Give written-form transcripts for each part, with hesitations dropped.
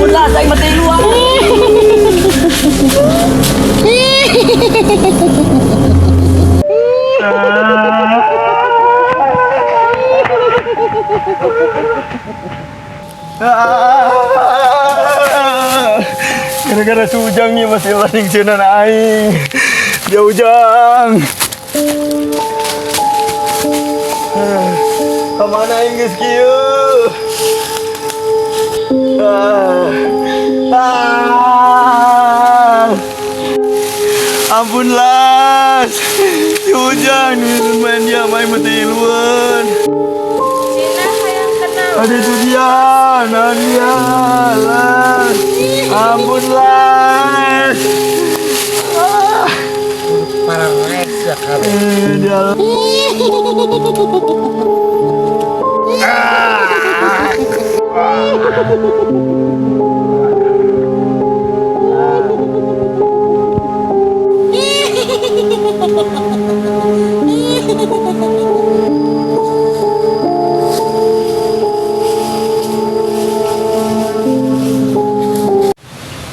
Ampun lah, saya mati luar. Gara-gara si Ujang nih masih lasing ceunan aing. Dia Ujang. Kemana aing geus kieu? Ah. Ah. Ampun Las. Si Ujang nih main dia main mati luan. Cina hayang kenal. Ada itu dia, Nadia, Las. Ampun Las. Ah. Para rek kabeh. Eh, dia.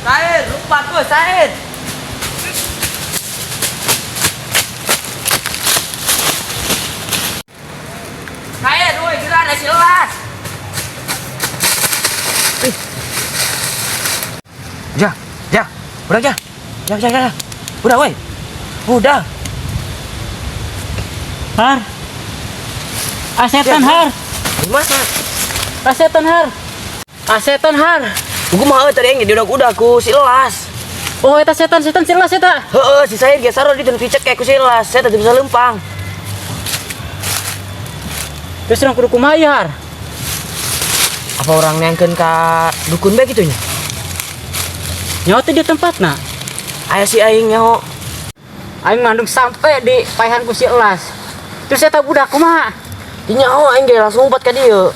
Said, lupa tuh Said. Said, woi, geura ada si Elas. Ih. Ja, ja, udah ja. Ja, ja, ja. Udah, woi. Udah. Har. Ah, setan har. Gimana? Ah, setan har. Ah, setan har. Gua mah tadi yang diudah-udah ku si Elas. Oh, eta setan setan si Elas eta. Heeh, si Said ge sarua di picek kayak ku si Elas. Saya tadi bisa lempang. Terus urang kudu kumaha ieu, har? Apa urang neangkeun ka dukun bae kitu nya? Nyaho teh di tempatna. Aya si aing nyaho. Aing mandung sampai di paehan ku si Elas. Terus eta budak kumaha? Di nyaho aing ge langsung umpat ka dieu.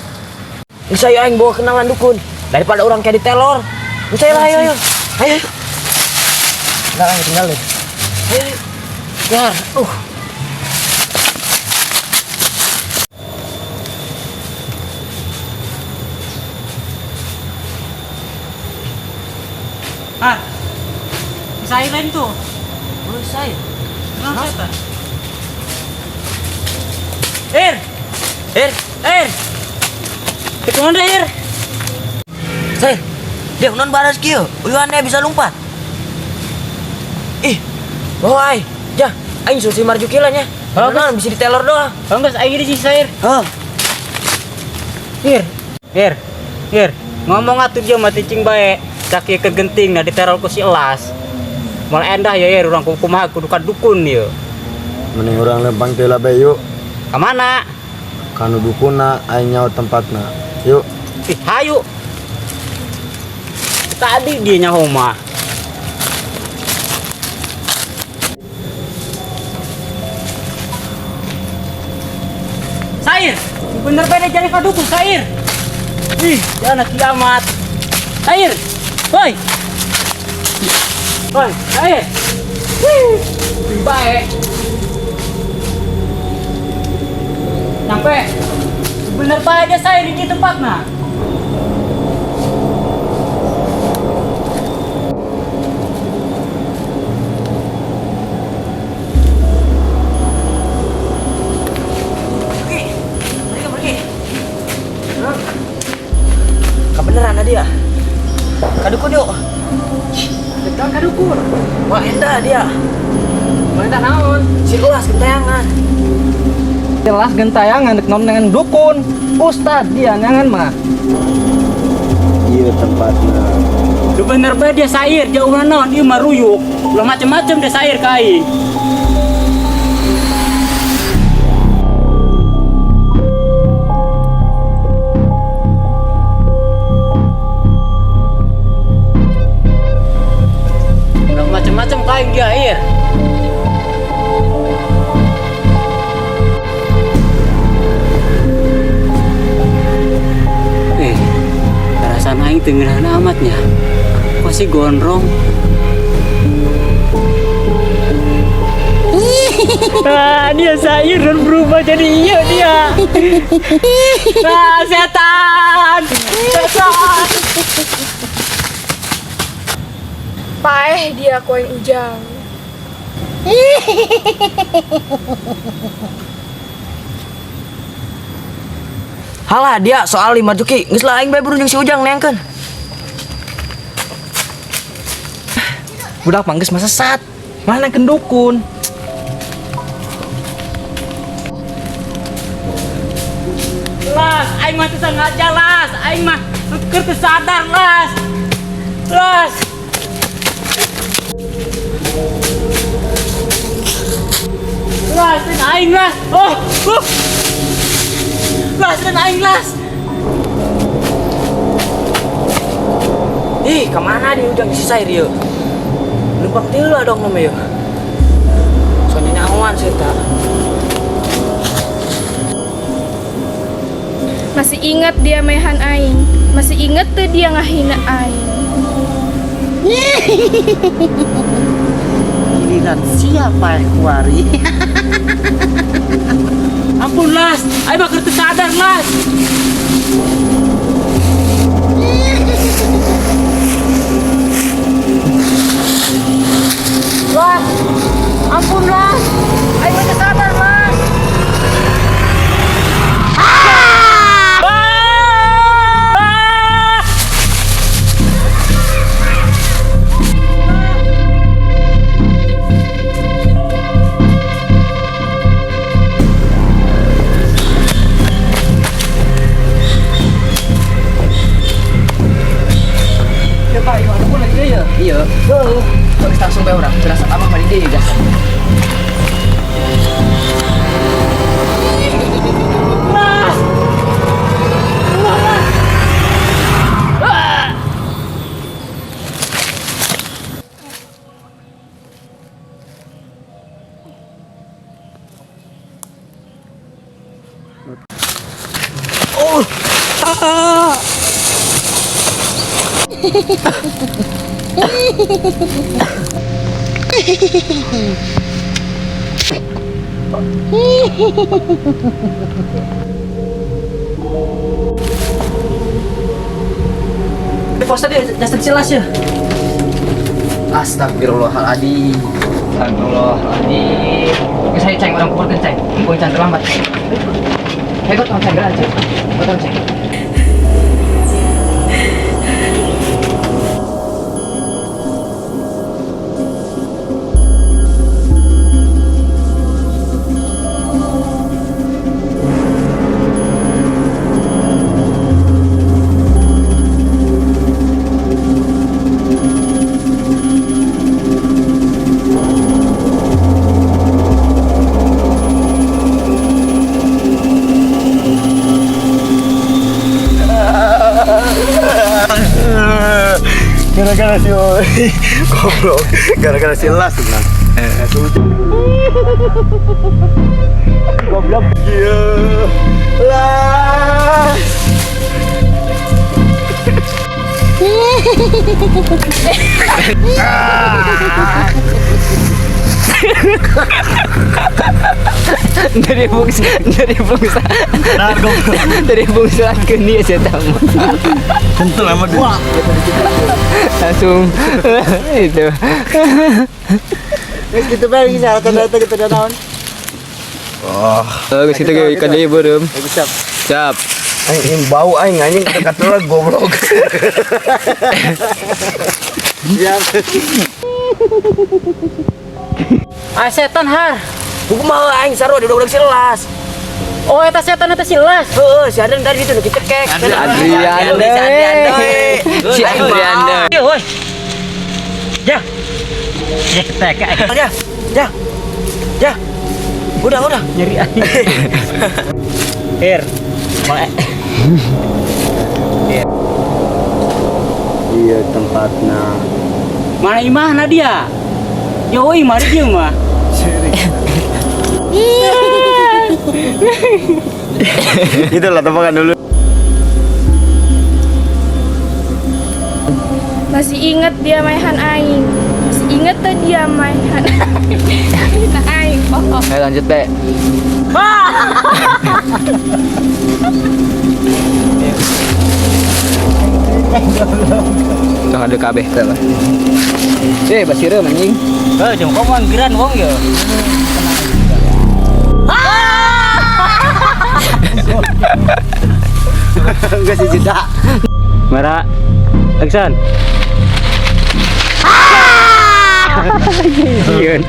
Geus ayo aing bawa kenalan dukun daripada urang kayak ditelor. Geus ayo lah, ayo ayo. Ayo. Ayo. Enggak aing tinggal deh. Ayo. Ayo. Ya, Har. Saya lain tuh. Oh, saya. Kenapa setan? Ir, Ir, Ir. Di mana Ir? saya. Dia non baras kieu. Uyuannya bisa lompat. Ih. Bawa ai. Ja, aing susi marjuki lah nya. Oh, Non bisa ditelor doang. Oh enggak, aing di sini Ir. Hah. Ir, Ir, Ir. Ngomong atuh dia mati cing bae. Caki ke genting nah diteror ku si Elas. Moal endah ya Ir, urang kumaha kudu ka dukun ieu. Mending urang lempang teh lah bae yuk. Ka mana? Kanu dukuna aing nyaho tempatna. Yuk. Ih, hayu. Tadi dia nyaho mah. Sair, bener bae jalan ka dukun, Sair. Ih, jangan kiamat. Sair, woi. Woi, Sair. Wih, baik. Nyampe. Bener bae dia Sair di tempatna. Pergi. Pergi, pergi. Kebeneran dia. Ka dukun yuk. Dekat ka dukun. Wah, endah dia. Mana naon? Si Elas gentayangan. Jelas gentayangan dek non dengan dukun. Ustad dia nyangan mah. Iya tempatna. Lu bener bae dia sair jauh naon ieu mah ruyuk. Ulah macem-macem dia sair ka aing. Ulah macem-macem ka aing dia ir. Eh, perasaan aing teu ngeunah amatnya. Kok si gondrong? Ah, dia sair dan berubah jadi iya dia. Ah, setan. Setan. Paeh dia ku aing Ujang. Halah dia soal lima Marjuki, geus lah aing bae buru jeung si Ujang neangkeun. Budak mah geus mah sesat. Malah nangkeun dukun. Las, aing mah teu sengaja Las, aing mah keur teu sadar Las. Las. Las, dan aing Las. Oh, oh. Las dan aing Las. Ih, kemana di Ujang si sair ieu? Lempang tilu lah dong nama ieu. Soalnya nyawan sih tak. Masih ingat dia mehan aing. Masih ingat tuh dia ngahina aing. Giliran siapa yang kuari? Ampun Las, aing mah keur teu sadar Las. Las, ampun Las. Aing mah teu sadar Las. Ya Pak, ieu dukun lagi deui ya? Iya. Heuh. Geus langsung bae urang, berasa abah mah di dieu jasa. Posta dia jasa jelas ya. Astagfirullahaladzim. Astagfirullahaladzim. Geus saya ceng urang kumpulkeun ceng. Kumpul can terlambat. Hei, gotong ceng geura ceng. Gotong ceng. Gara-gara si goblok, gara-gara si Las nah. Goblok. Iya. Las. Dari bungsu, dari bungsu. Nah, goblok. Dari bungsu ke dia saya tahu. Kental amat dia. Langsung itu. Geus kitu bae geus harapan data kita naon. Oh, Oh, geus kitu ge ikan deui beureum. Geus siap. Siap. Aing ini bau aing anjing kata goblok. Siap. Ah setan har. Kumaha aing sarua di udah si Las. Oh eta setan eta si Las. Heeh, si Adrian tadi itu nu dicekek. Adrian. Si Adrian. Si Adrian. Yo woi. Ya. Ya tek. Ya. Ya. Ya. Udah, udah. Nyeri aing. Her. Iya tempatnya. Mana imahna dia? Yo woi, mari dia mah. Itulah tembakan dulu. Masih ingat dia maehan aing. Masih ingat tuh dia maehan aing. Oh. Ayo lanjut, Be. Sok ada kabeh teh lah. Eh, basireum anjing. Eh, jeung komo anggeran wong ya. Enggak sih jeda. Merah. Action. Sieun.